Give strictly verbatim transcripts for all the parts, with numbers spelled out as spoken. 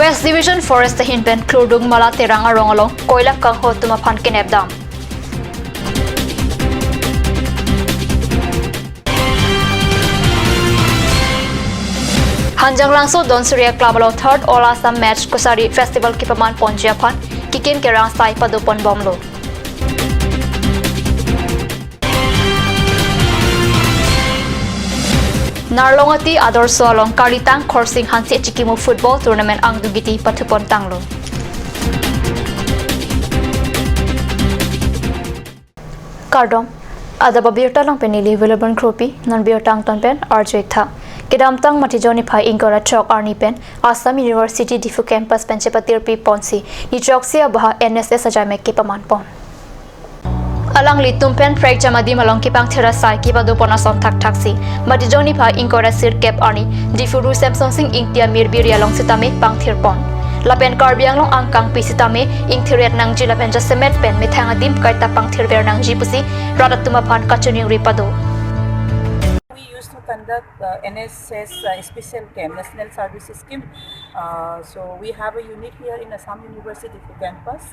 West Division Forest ahin pen Klurdung Mala Terang arong along koila kanghu atum aphan kenep dam. Hanjanglangso Don Surya Club along third All Assam Match Kosari Festival kepaman ponji aphan kekim kerang asai padopon bomlo. Narlongati Adorsho along Karlitang Khorsing Hanse Chikimo Football Tournament angdugiti pathupon tanglo. Kardom, adap abirta along pen neli Wilburn Kropi, non birta angton pen arjuik tha. Kedamtang Matijong niphai ingkoi ra throk arni pen Assam University Diphu Campus pen chepatirpi ponsi, ni throksi abaha N S S ajai mek kepaman pon. Alanglitum pen prekjam adim along kepangthir asai kepadopon ason thakthaksi, Matijong niphai ingkoi ra sirkep arni Diphu Ru Semsonsing Ingti Amir Biri along sitame pangthirpon. Lapen Karbi Anglong angkangpi sitame ingthir-et nangji lapen jasemet pen methang adim kaita pangthirver nangji pusi rat atum aphan kachiningri pado. We used to conduct uh, N S S uh, special camp, National Services Scheme. Uh, so we have a unit here in Assam University campus.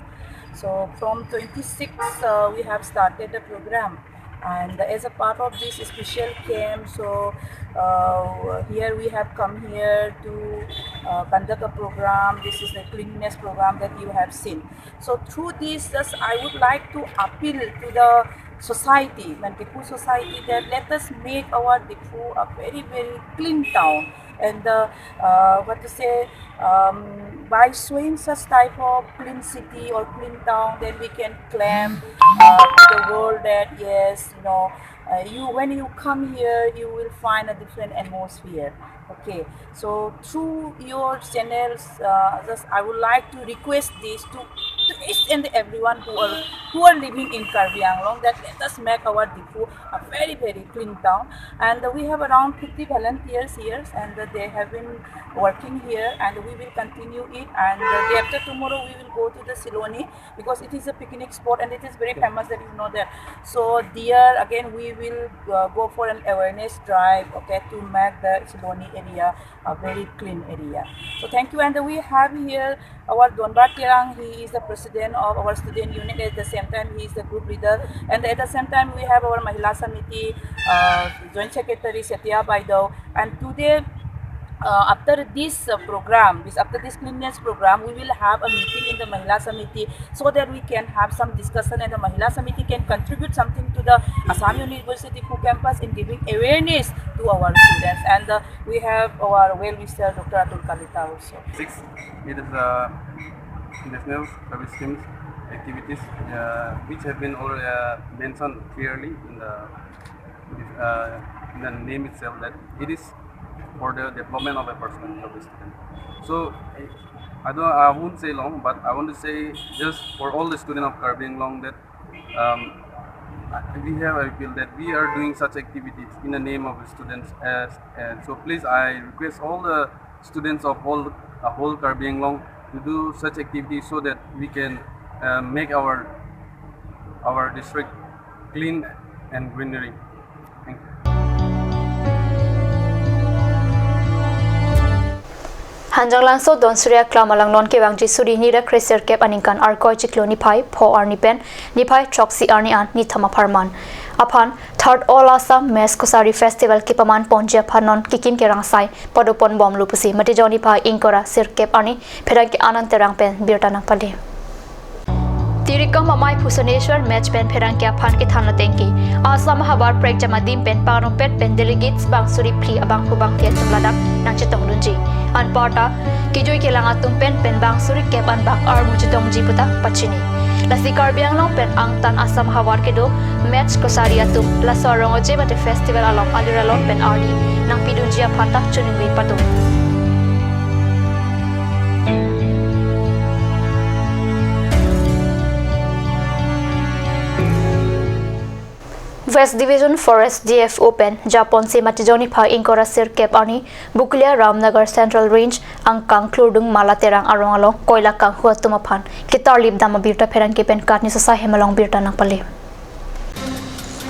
So from twenty-six, uh, we have started the program. And as a part of this special camp, so uh, here we have come here to uh, conduct a program. This is the cleanliness program that you have seen. So through this, just I would like to appeal to the society, Manipur society, that let us make our Diphu a very, very clean town. And the, uh, what to say, um, by showing such type of clean city or clean town, then we can claim uh, to the world that yes, you know, uh, you when you come here, you will find a different atmosphere. Okay, so through your channels, uh, just I would like to request this to, to each and everyone who are who are living in Karbi Anglong, that let us make our Diphu a very, very clean town. And uh, we have around fifty volunteers here, and uh, they have been working here, and we will continue it. And uh, day after tomorrow, we will go to the Siloni because it is a picnic spot and it is very famous that you know that. So there again, we will uh, go for an awareness drive, okay, to make the Siloni area a very clean area. So thank you. And we have here our Donbar Terang. He is the president of our student unit. At the same time, he is the group leader. And at the same time, we have our Mahila Samiti uh, joint secretary Setia Baidao. And today, uh, after this uh, program, this after this cleanliness program, we will have a meeting in the Mahila Samiti so that we can have some discussion and the Mahila Samiti can contribute something to the Assam University Diphu campus in giving awareness to our students. And uh, we have our well-wisher Doctor Atul Kalita also. Six, it is uh, national service schemes activities uh, which have been already uh, mentioned clearly in the uh, in the name itself that it is for the development of a person, of a student. So I, I don't, I won't say long, but I want to say just for all the students of Karbi Anglong that um, I- we have, I feel that we are doing such activities in the name of the students. As and so, please, I request all the students of all uh, whole Karbi Anglong to do such activities so that we can uh, make our our district clean and greenery. Thank you. Hanjanglangso Don Surya Club along non kevangji suri hini ra kresirkep aningkan Arkoi chiklo niphai pho arni pen niphai throksi arni an nithom apharman aphan third All Assam Match Kosari Festival kepaman ponji aphan non kekim kerang asai padopon bomlo pusi Matijong niphai ingkoi ra sirkep arni pherangke Anand Terang pen birta nangpale. Tirikam amei Phusaneshwar Match pen pherangke aphan kethan atengke Assam ahavar prekjam adim pen pangrumpet pen delegates bang suri phli abangphu bangphi atum ladak nangchetongdunji. Anparta kejui kelang atum pen pen bang suri kep an bak armu chetongji puta pachini. Lasi Karbi Anglong pen angtan Assam ahavar kedo Match Kosari atum laso arong oje mate festival along alir alon pen arni nangpidunji aphan ta choningri pado. West Division Forest D F O pen japonsi Matijong niphai ingkoi ra sirkep arni Bokolia Ramnagar Central Range angkang Klurdung Mala Terang arong along koila kanghu atum aphan ketarlip dam abirta pherangke pen katni sasa hem along birta nangpale.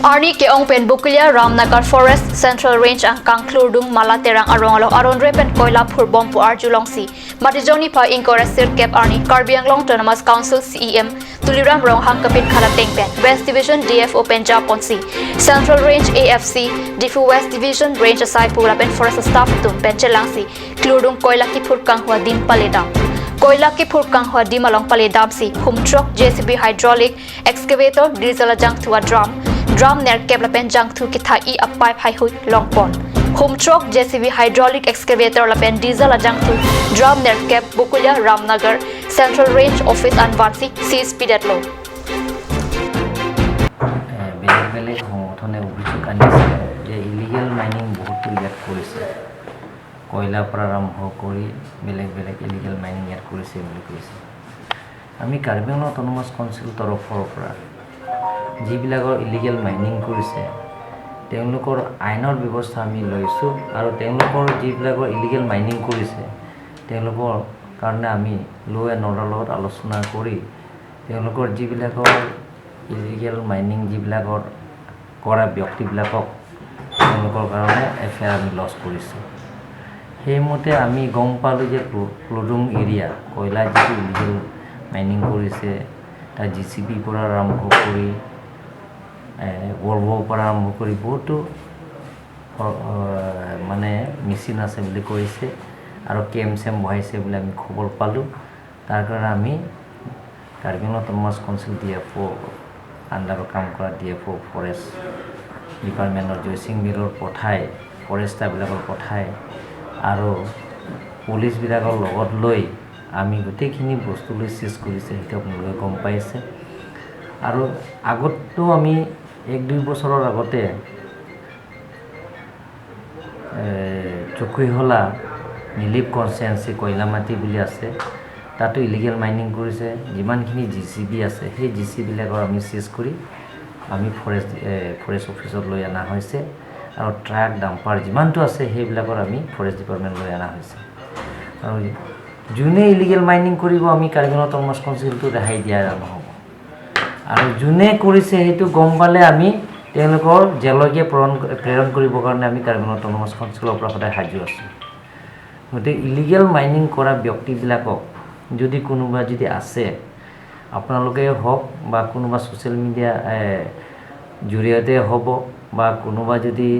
Arni ke-ong pen Bokolia Ramnagar Forest Central Range angkang Klurdung Mala Terang arong along aron re pen koila phurbom pu arjulongsi Matijong niphai ingkoi ra sirkep arni Karbi Anglong Autonomous Council C E M Tuliram Ronghang kapinkhat ateng pen West Division D F O pen japonsi Central Range A F C, Diphu West Division Range asaipo lapen forest staff atum pen chelangsi Klurdung koila kiphur kanghu adim paledam. Koila kiphur kanghu adim along paledamsi humthrok, J C B, hydraulic excavator, diesel ajangthu a-drum, drum nerkep lapen jangthu kethai a-pipe heihui longpon. Humthrok, J C B, hydraulic excavator lapen diesel ajangthu, drum nerkep Bokolia Ramnagar Central Range Office anvansi seize pidetlo. এ, বেলেগ বেলেগ সংগঠনে অভিযোগ আনিছে যে illegal mining বহুতো ইয়াত কৰিছে। কয়লাৰ পৰা আৰম্ভ কৰি বেলেগ বেলেগ ইলিগেল মাইনিং ইয়াত কৰিছে বুলি কৈছে। আমি কাৰ্বি আংলং অট'নমাছ কাউন্সিল তৰফৰ পৰা যিবিলাকৰ ইলিগেল মাইনিং কৰিছে, তেওঁলোকৰ আইনৰ ব্যৱস্থা আমি লৈছোঁ আৰু তেওঁলোকৰ যিবিলাকৰ ইলিগেল মাইনিং কৰিছে, তেওঁলোকৰ কাৰণে আমি ল' এণ্ড অৰ্ডাৰ লগত আলোচনা কৰি তেওঁলোকৰ যিবিলাকৰ ইলিগেল মাইনিং যিবিলাকৰ কৰা ব্যক্তিবিলাকক তেওঁলোকৰ কাৰণে এফ আই আৰ আমি লজ কৰিছোঁ। সেইমতে আমি গম পালোঁ যে ক্লু- ক্লুডুং এৰিয়া কয়লা যিটো ইলিগেল মাইনিং কৰিছে, তাত জি চি বিৰ পৰা আৰম্ভ কৰি এ, ভলভ'ৰ পৰা আৰম্ভ কৰি বহুতো অ, অ, মানে মেচিন আছে বুলি কৈছে আৰু কেম্প চেম্প বহাইছে বুলি আমি খবৰ পালোঁ। তাৰ কাৰণে আমি Karbi Anglong autonomous council D F O' আণ্ডাৰত কাম কৰা ডি এফ অ' ফৰেষ্ট ডিপাৰ্টমেণ্টৰ জয়সিং মিলৰ পঠাই, ফৰেষ্টাৰবিলাকৰ পঠাই আৰু পুলিচবিলাকৰ লগত লৈ আমি গোটেইখিনি বস্তু লৈ চিজ কৰিছে, সেইটো আপোনালোকে গম পাইছে। আৰু আগতো আমি এক দুই বছৰৰ আগতে এ, চকুইহলা নিলিপ কনষ্টিটুৱেঞ্চি কয়লামাটি বুলি আছে, তাতো ইলিগেল মাইনিং কৰিছে। যিমানখিনি জি চি বি আছে, সেই জি চি বিবিলাকৰ আমি চিজ কৰি আমি ফৰেষ্ট এ, ফৰেষ্ট অফিচত লৈ অনা হৈছে আৰু ট্ৰাক ডাম্পাৰ যিমানটো আছে সেইবিলাকৰ আমি ফৰেষ্ট ডিপাৰ্টমেণ্ট লৈ অনা হৈছে। আৰু যোনে ইলিগেল মাইনিং কৰিব আমি কাৰ্বি আংলং অট'নমাছ কাউন্সিলটো ৰেহাই দিয়া নহ'ব। আৰু যোনে কৰিছে সেইটো গম পালে আমি তেওঁলোকৰ জেললৈকে প্ৰেৰণ প্ৰেৰণ কৰিবৰ কাৰণে আমি কাৰ্বি আংলং অট'নমাছ কাউন্সিলৰ পৰা সদায় সাজু আছোঁ। গতিকে ইলিগেল মাইনিং কৰা ব্যক্তিবিলাকক যদি কোনোবা যদি আছে, আপোনালোকে হওক বা কোনোবা ছ'চিয়েল মিডিয়া এ, জৰিয়তে হ'ব বা কোনোবা যদি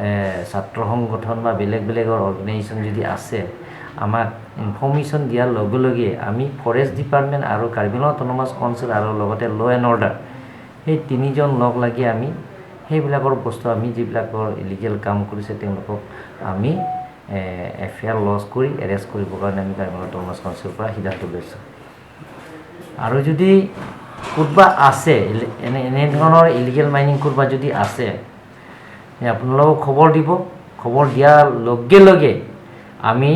এ, ছাত্ৰ সংগঠন বা বেলেগ বেলেগৰ অৰ্গেনাইজেশ্যন যদি আছে, আমাক ইনফৰ্মেশ্যন দিয়াৰ লগে লগে আমি ফৰেষ্ট ডিপাৰ্টমেণ্ট আৰু কাৰ্বি আংলং অট'নমাছ কাউন্সিল আৰু লগতে ল' এণ্ড অৰ্ডাৰ, সেই তিনিজন লগ লাগি আমি সেইবিলাকৰ বস্তু, আমি যিবিলাকৰ ইলিগেল কাম কৰিছে তেওঁলোকক আমি এ, এফ আই আৰ লজ কৰি এৰেষ্ট কৰিবৰ কাৰণে আমি কাৰ্বি আংলং অট'নমাছ কাউন্সিলৰ পৰা সিদ্ধান্ত লৈছোঁ। আৰু যদি কোনোবা আছে, ইলি- এনে এনেধৰণৰ ইলিগেল মাইনিং কোনোবা যদি আছে, আপোনালোকক খবৰ দিব। খবৰ দিয়াৰ লগে লগে আমি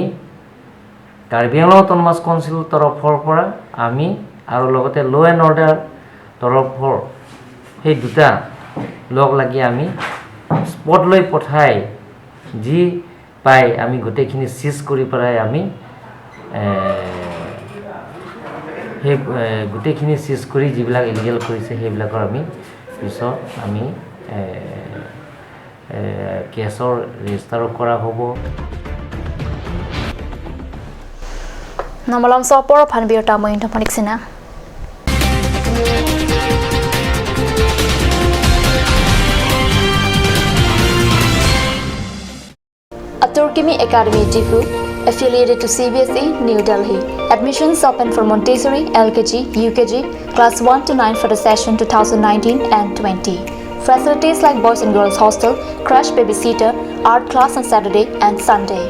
কাৰ্বি আংলং অট'নমাছ কাউন্সিল তৰফৰ পৰা আমি আৰু লগতে ল' এণ্ড অৰ্ডাৰ তৰফৰ সেই দুটা লগ লাগি আমি স্পটলৈ পঠাই যি পাই আমি গোটেইখিনি চিজ কৰি পেলাই আমি এ, সেই এ, গোটেইখিনি চিজ কৰি যিবিলাক ইলিগেল কৰিছে সেইবিলাকৰ আমি পিছত আমি এ, এ, কেছৰ ৰেজিষ্টাৰো কৰা হ'ব। Namalam sopor aphan birta mo indhom panik sina. Atur Kimi Academy Diphu, affiliated to C B S E, New Delhi. Admissions open for Montessori, L K G, U K G, class one to nine for the session two thousand nineteen and twenty. Facilities like boys and girls hostel, crash babysitter, art class on Saturday and Sunday.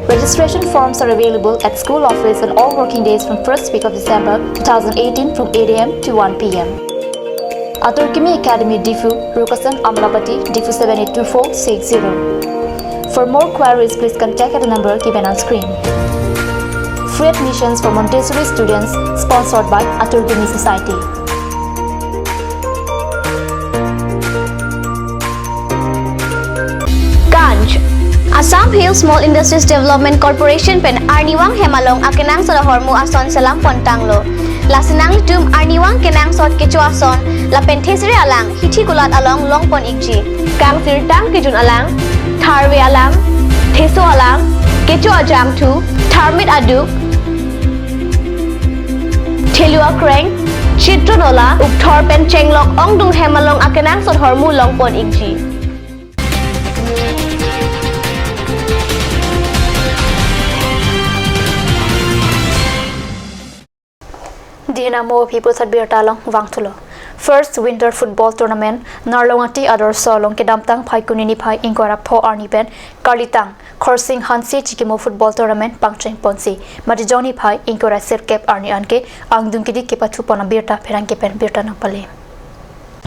Registration forms are available at school office on all working days from first week of December two thousand eighteen from eight A M to one P M. Atur Kimi Academy Diphu, Rukasan Amlapati, Diphu seven eight two four six zero. For more queries, please contact at the number given on screen. Free admissions for Montessori students, sponsored by Atur Kimi Society. Ganj. Assam Hill Small Industries Development Corporation pen arnivang hem along akenangsot ahormu ason selam pontanglo. Lasi nanglitum arnivang kenangsot kecho ason lapen thesere alang hithi kulat along longpon ikji. Kangsirtang kejun alang, tharve alang, theso alang, kecho ajangthu, tharmit aduk, thelu akreng, chitron ola, ukthor pen chenglok ongdung hem along akenangsot ahormu longpon ikji. Dihina mo People's Heart birta along vangthulo. First Winter Football Tournament Narlongati Adorsha along kedamtang Phaikuni niphai ingkoi ra pho arni pen kalitang Khorsing Hanse chikimo football tournament pangcheng ponsi Matijong niphai ingkoi ra sirkep arni anke angdung kidi kepathu pon abirta pherangke pen birta nangpale.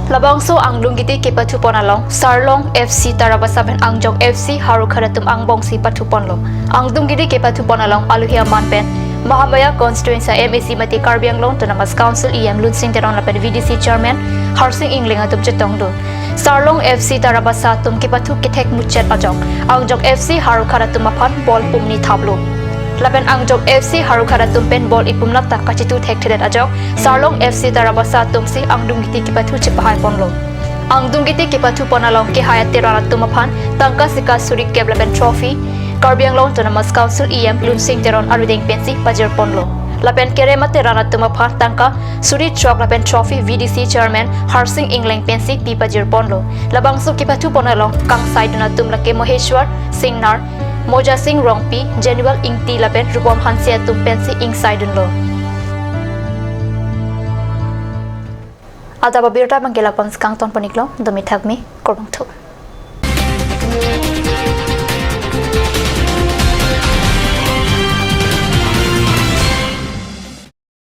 Labangso angdung kidi kepathu pon along Sarlong F C Tarabasa pen Angjok F C Howraghat atum angbongsi pathu ponlo. Angdung kidi kepathu pon along alohi aman pen Mahamaya constituency M A C mate Karbi Anglong Autonomous Council E M Lunsing Teron lapen V D C chairman Harsing Engleng atum chetongdun. Sarlong F C Tarabasa atum kepathu kethek muchot ajok Angjok F C Howraghat atum aphan ball pumni thaplo. Lapen Angjok F C Howraghat atum pen ball ipum lapta kachitu thekthedet ajok Sarlong F C Tarabasa atumsi angdung kidi kepathu chepahai ponlo. Angdung kidi kepathu pon along kehai ateran atum aphan tangka sika suri kep lapen trophy Karbi Anglong Autonomous Council E M Lunsing Teron arudeng pensi pajir ponlo. Lapen kerem ateran atum aphan tangka suri throk lapen trophy V D C chairman Harsing Engleng pensi pi pajir ponlo. Labangso kepathu pon along kangsaidun atum lake Maheshwar Singnar, Moja Sing Rongpi, Janual Ingti lapen Rupom Hanse atum pensi ingsaidunlo. Adap abirta abangke lapu-ansi kangton pon iklo, domi thakmi, kurvangthu.